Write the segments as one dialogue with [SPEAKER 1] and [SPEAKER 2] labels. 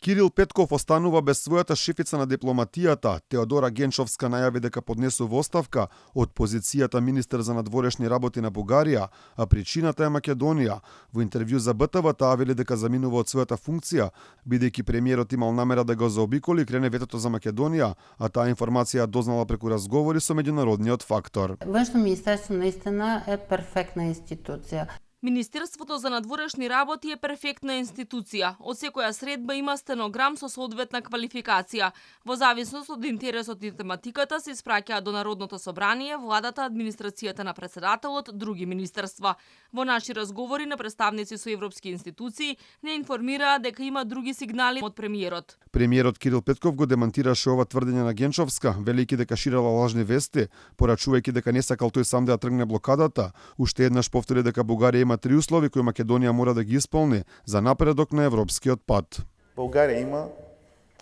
[SPEAKER 1] Кирил Петков останува без својата шефица на дипломатијата. Теодора Генчовска најави дека поднесува оставка од позицијата министер за надворешни работи на Бугарија, а причината е Македонија. Во интервју за БТВ таа вели дека заминува од својата функција, бидејќи премиерот имал намера да го заобиколи и крене ветото за Македонија, а таа информација дознала преку разговори со меѓународниот фактор.
[SPEAKER 2] Външно министерство наистина е перфектна институција.
[SPEAKER 3] Министерството за надворешни работи е перфектна институција. Од секоја средба има стенограм со соодветна квалификација. Во зависност од интересот и тематиката се испраќаат до Народното собрание, владата, администрацијата на председателот, други министерства. Во наши разговори на представници со европски институции не информираа дека има други сигнали од премиерот.
[SPEAKER 1] Премиерот Кирил Петков го демантираше ова тврдење на Генчовска, велики дека ширела лажни вести, порачувајќи дека не сакал тој сам да ја тргне блокадата. Уште еднаш повтори дека Бугарија има 3 услови кои Македонија мора да ги исполни за напредок на европскиот пат.
[SPEAKER 4] Бугарија има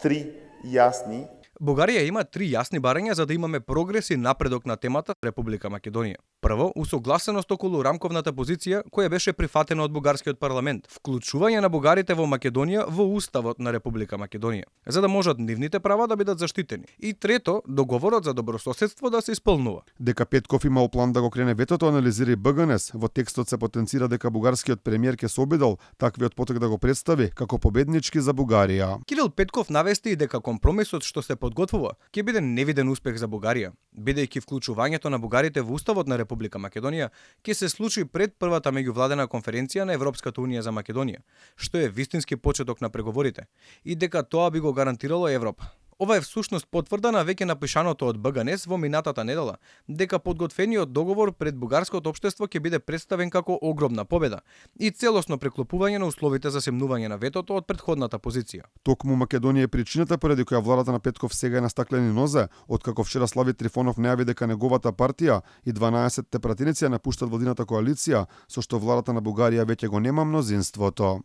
[SPEAKER 4] 3 јасни
[SPEAKER 5] јасни барања за да имаме прогрес и напредок на темата Република Македонија. Прво, усогласеност околу рамковната позиција која беше прифатена од бугарскиот парламент, вклучување на бугарите во Македонија во уставот на Република Македонија, за да можат нивните права да бидат заштитени. И трето, договорот за добрососедство да се исполнува.
[SPEAKER 1] Дека Петков имал план да го крене ветото, анализира и БГНС. Во текстот се потенцира дека бугарскиот премиер ќе се обидел таквиот потек да го представи како победнички за Бугарија.
[SPEAKER 5] Кирил Петков навести и дека компромисот што се подготвува ќе биде невиден успех за Бугарија, бидејќи вклучувањето на бугарите во уставот на Република Македонија ќе се случи пред првата меѓувладена конференција на Европската унија за Македонија, што е вистински почеток на преговорите, и дека тоа би го гарантирало Европа. Ова е всушност потврда на веќе напишаното од БГНС во минатата недела, дека подготвениот договор пред бугарското општество ќе биде представен како огромна победа и целосно преклопување на условите за семнување на ветото од претходната позиција.
[SPEAKER 1] Токму Македонија е причината поради која владата на Петков сега е на стаклени нозе, откако вчера Слави Трифонов најави дека неговата партија и 12-те пратеници ја напуштат владината коалиција, со што владата на Бугарија веќе го нема мнозинството.